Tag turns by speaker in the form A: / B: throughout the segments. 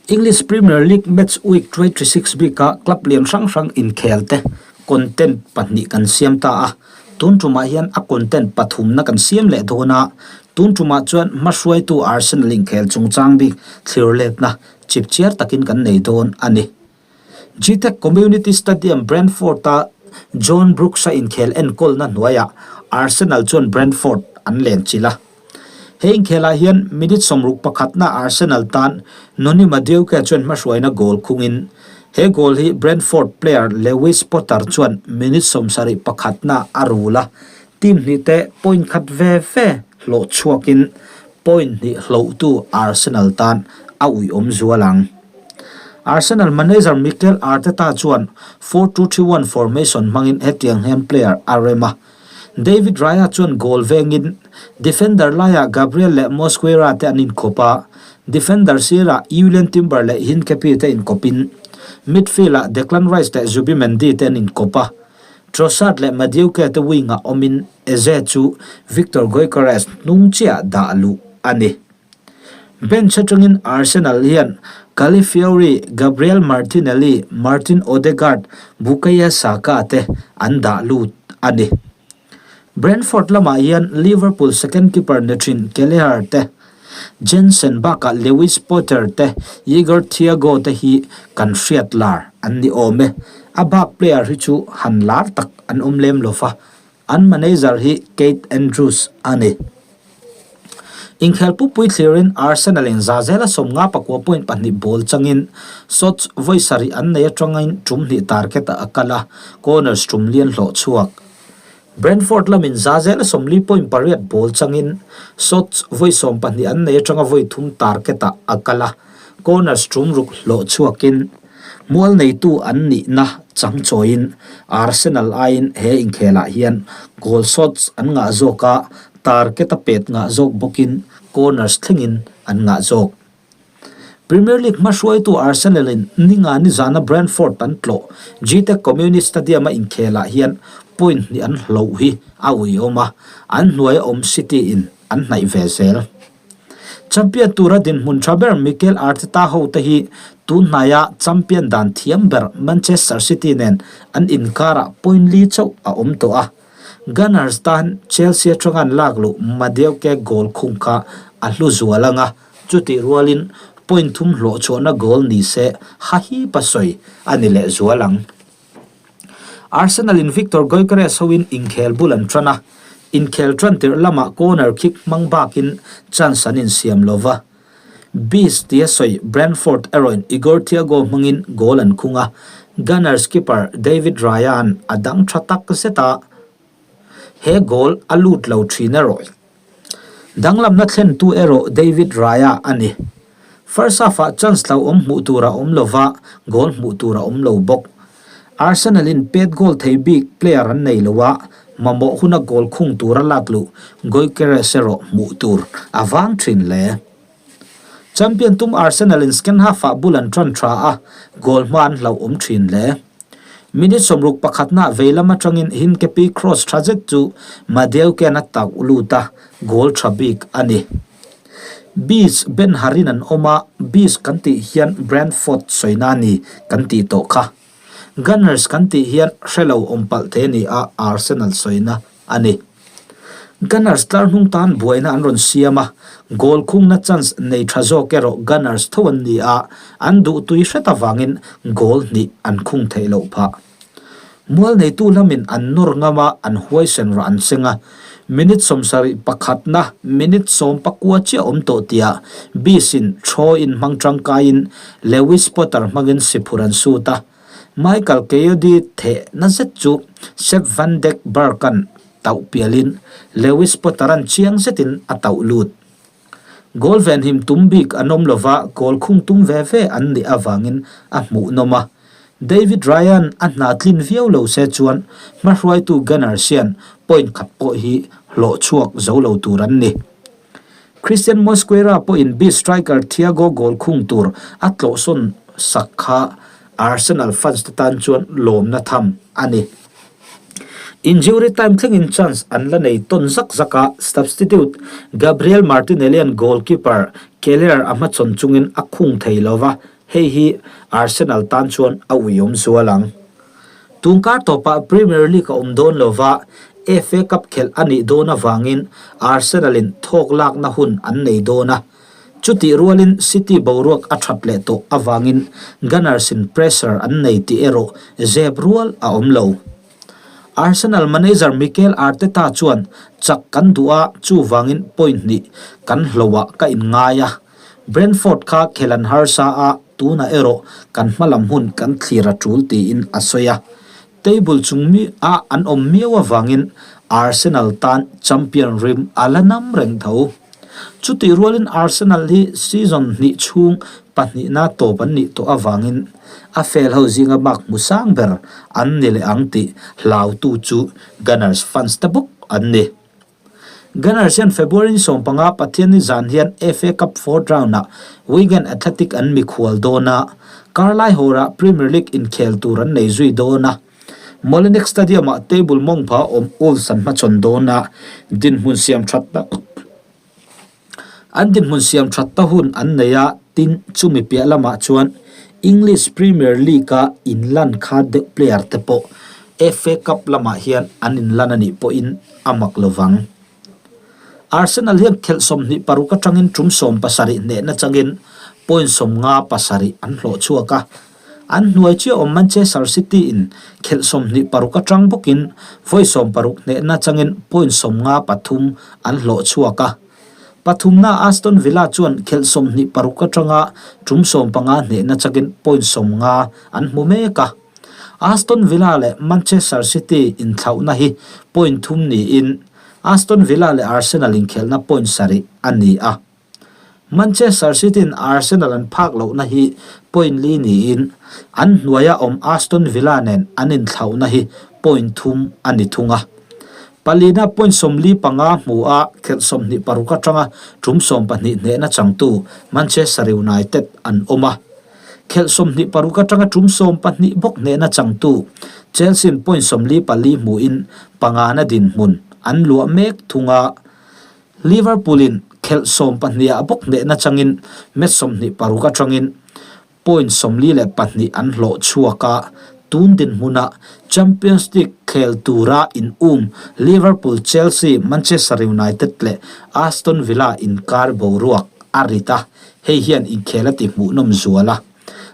A: English Premier League Match Week 26 bika club lian hrang hrang inkhel te content pahnih kan siam ta a, tun tumah hian a content pathumna kan siam leh dawn a, tun tumah chuan hmahruaitu Arsenal inkhel chungchang bik thlir letna chipchiar takin kan nei dawn a ni. Gtech Community Stadium, Brentford-a John Brooks-a inkhel enkawlna hnuaiah Arsenal chuan Brentford an lenchilh a. He inkhelah hian minute 61na Arsenal tan Noni Madueke chuan hmahruaina goal khungin he goal hi Brentford player Lewis Potter chuan minute 71na a rul a, team hnihte point khat ve ve hlawh chhuakin point hnih hlohtu Arsenal tan a uiawm zual ang. Arsenal manager Mikel Arteta chuan 4-2-3-1 formation hmangin hetiang hian player a rem a. David Raya chuan goal vengin defender laiah Gabriel leh Mosquera te an inkawp a, defender sirah Julian Timber leh Hincapié te inkawpin midfield-ah Declan Rice leh Zubimendi te an inkawp a. Trossard leh Madueke te wing-ah awmin Eze chu Victor Gyökeres hnung chiah dah luh a ni. Bench atangin Arsenal hian Calafiori, Gabriel Martinelli, Martin Odegaard, Bukayo Saka te an dah lut a ni. Brentford lamah hian Liverpool second keeper ni thin Kelleher te, Jensen bakah Lewis Potter te, Igor Thiago te hi kan hriat lar an ni awm e. A bak player hi chu han lar tak an awm lem lo va, An manager hi Keith Andrews a ni. Inkhel pupui thlirin Arsenal in za zela 59 point pahnih ball changin shots vawi sarih an nei atangin tum hnih target ah a kal a, corners tum lian hlawh chhuak. Brentford lamin za zela 40 point pariat ball changin shots vawi 12 an nei atanga vawi thum target ah a kal a, corners tum ruk hlawh chhuakin Mual neitu an nihna chang chawiin Arsenal aiin he inkhelah hian goal shots an ngah zawk a, target a pet ngah zawk bawkin corners thlengin an ngah zawk. Premier League hmahruaitu Arsenal-in ninga nizana Brentford an tlawh Gtech Community Stadium-a inkhelah hian point hnih an hloh hi a uiawm a, an hnuaia awm City-in an hnaih ve zel. Champion tura dinhmun tha ber Mikel Arteta hote hi tun hnaia champion dan thiam ber Manchester City nen an inkarah point li chauh a awm tawh a. Gunners tan Chelsea atanga an lak luh Madueke goal khung kha a hlu zual ang a, chutih rualin point thum hlawh chhuahna goal ni se hahipa sawi a ni leh zual ang. Arsenal in Victor Gyökeres hoin inkhel bul an tan a, inkhel tan tirh lamah corner kick hmang bakin chance an insiam lo va. Bees tia sawi Brentford erawhin Igor Thiago hmangin goal an khung a, Gunners keeper David Raya-a'n a dang tha tak zet a, he goal a lut lo thin erawh. Danglamna thlentu erawh David Raya a ni. First half-ah chance hlauhawm hmuh tur a awm lova, goal hmuh tur a awm lo bawk. Arsenal-in pet goal thei bik player an nei lo a, mamawh huna goal khung tura lak luh Gyökeres erawh hmuh tur a vang thin hle. Champion tum Arsenal-in second half-ah bul an tan tha a, goal hma an hlauhawm thin hle. Minute 61 nah veilam atangin Hincapié cross tha zet chu Madueke-a'n a tauh lut a, goal tha bik a ni. Bees Ben Harin an awm a, Bees kan tih hian Brentford sawina a ni kan tih tawh kha. Gunners kan tih hian hrelo awm palh thei a ni a, Arsenal sawina a ni. Gunners tlar hnung tan buaina an rawn siam a, goal khungna chance nei tha zawk erawh Gunners tho an ni a, an duhtui hret avangin goal hnih an khung theih loh phah. Mual neitu lamin an nawr ngam a, an huaisen rah an seng a, minute 71na minute 19 chiah awm tawh tia Bees-in throw-in hmang tangkaiin Lewis Potter hmangin siphur an sut a, Michael Kayode thehna zet chu Sepp van Dijk Berg-a'n tauh pialin Lewis Potter-a'n chiang zetin a tauh lut. Goal venhim tum bik an awm lova, goal khung tum ve ve an nih avangin a hmuhnawm a. David Raya-a'n a hna tlin viau lo se chuan hmahruaitu Gunners hian point khat pawh hi hlawh chhuak zo lo tur an ni. Christian Mosquera pawhin Bees striker Thiago goal khung tur a tlawhsawn sak kha Arsenal fans te tan chuan lawmna tham a ni. Injury time thlengin chance an la nei tawn zak zak a, substitute Gabriel Martinelli-a'n goalkeeper Keller a hmachhawn chungin a khung thei lo va. Hei hi Arsenal tan chuan a uiawm zual ang. Tun kar tawpah Premier League a awm dawn lova, FA Cup khelh a nih dawn avangin Arsenal-in thawk lakna hun an nei dawn a. Chutih rualin City boruak a that leh tawh avangin Gunners-in pressure an nei tih erawh zep rual a awm lo. Arsenal manager Mikel Arteta chuan, Chak kan duh a, chuvangin point hnih kan hloh ah ka inngai a. Brentford kha khel an harsa a, tunah erawh kan hmalam hun kan thlir a tul tiin a sawi a. Table chung mi a an awm miau avangin Arsenal tan champion rim a la nam reng tho. Chutih rualin Arsenal hi season hnih chhung pahnihna tawp an nih tawh avangin a fail ho zinga mark hmu sang ber an ni leh ang tih hlautu chu Gunners fans te bawk an ni. Gunners hian February ni 15 Pathianni zan hian FA Cup fourth round-ah Wigan Athletic an mikhual dawn a, Carlisle Hall-ah Premier League inkhel tur an nei zui dawn a. Molineux Stadium-ah table mawngpha awm Wolves an hmachhawn dawn a, dinhmun siam thatna An dinhmun siam thatna hun an nei a, tin chumi piah lamah chuan English Premier League-a inlan kha deuh player te pawh FA Cup lamah hian an inlan a nih pawhin a mak lo vang. Arsenal hian khelh 26 atangin tum 70 hnehna changin point 57 an hlawh chhuak a, an hnuai chiah awm Manchester City in khelh 26 atang bawkin vawi 60 hnehna changin point 53 an hlawh chhuak a. Pathumna Aston Villa chuan khelh 26 atanga tum 15 hnehna changin point 50 an hmu mek a. Aston Villa leh Manchester City inthlauhna hi point thum niin Aston Villa leh Arsenal inkhelhna point sarih a ni a. Manchester City-in Arsenal an phak lohna hi point li niin an hnuaia awm Aston Villa nen an inthlauhna hi point thum a ni thung a. Palina point 45 hmu a, khelh 26 atanga tum 12 hnehna changtu Manchester United an awm a. Khelh 26 atanga tum 12 bawk hnehna changtu Chelsea-in point 44 hmuin pangana dinhmun an luah mek thung a. Liverpool-in khelh 12 ah bawk hnehna changin match 26 atangin point 42 an hlawh chhuak a, tun dinhmuna Champions League khel tura in um Liverpool, Chelsea, Manchester United leh Aston Villa inkar boruak a rit a, hei hian inkhel a ti hmuhnawm zual a.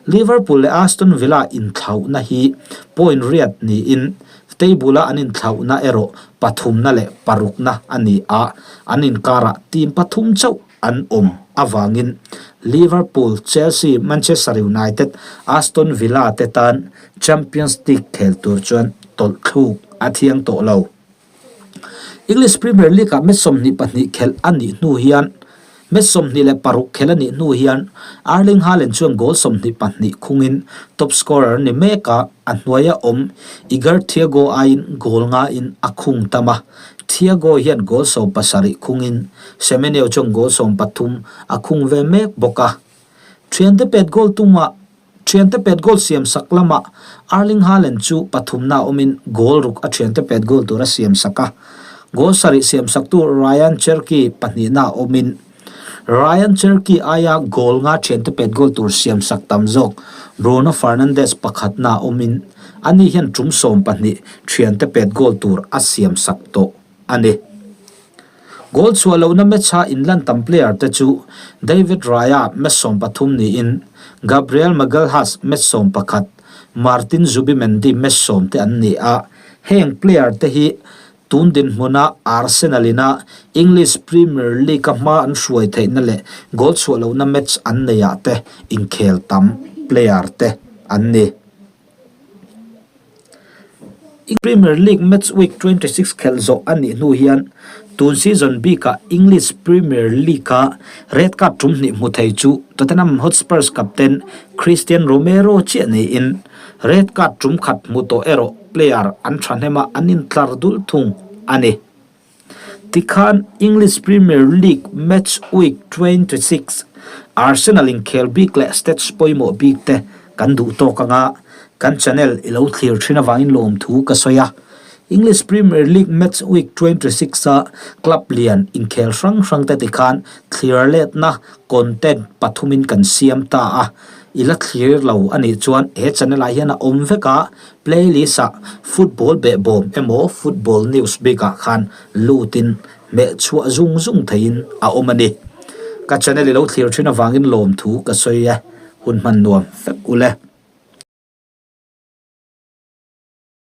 A: Liverpool leh Aston Villa inthlauhna hi point riat niin table-a an inthlauhna erawh pathumna leh parukna a ni a, an inkarah team pathum chauh an awm avangin Liverpool, Chelsea, Manchester United, Aston Villa te tan Champions League khel tur chuan tawlhthluk a thiang tawh lo. English Premier League-ah match 22 khelh a nih hnu hian match 26 khelh a nih hnu hian Erling Haaland chuan goal 22 khungin top scorer a ni mek a, a hnuaia awm Igor Thiago aiin goal ngain a khung tam a. Thiago hian goal 17 khungin Semenyo chuan goal 13 a khung ve mek bawk a. Thiante pet goal tumah Thiante pet goal siam sak lamah Erling Haaland chu pathumna awmin goal ruk a thiante pet goal tur a siam sak a. Goal sarih siam saktu Ryan Cherki pahnihna awmin Ryan Cherki aia goal nga thiante pet goal tur siam sak tam zawk Bruno Fernandes pakhatna awmin ani hian tum 12 thiante pet goal tur a siam sak tawh a ni. Goal chhuah lohna match-a inlan tam player te chu David Raya match 13 niin Gabriel Magalhaes match 11, Martin Zubimendi match 10 te an ni a. Heng player te hi tun dinhmuna Arsenal ina English Premier League-a hma an hruai theihna leh goal chhuah lohna match an neihah te inkhel tam player te an ni. Premier League match week 26 khelh zawh a nih hnu hian tun season bikah English Premier League-a red card tum hnih hmu thei chu Tottenham Hotspurs captain Cristian Romero chiah niin red card tum khat hmu tawh erawh player an thahnem a an intlar dul thung a ni. Tikhan English Premier League match week 26 Arsenal inkhel bik leh stats pawimawh bik te kan duh tawk anga kan channel i lo thlir thin avangin lawmthu ka sawi a. English Premier League match week 26 a club lian inkhel hrang hrang te tikhan thlir letna content pathumin kan siam ta a. I la thlir lo a nih chuan he channel ah hian a awm vek a, playlist ah football behbawm emaw football news bik ah khan lut in hmeh chhuah zung zung theihin a awm a ni. Ka channel i lo thlir thin avangin lawmthu ka sawi e, hun hman nuam vek ule.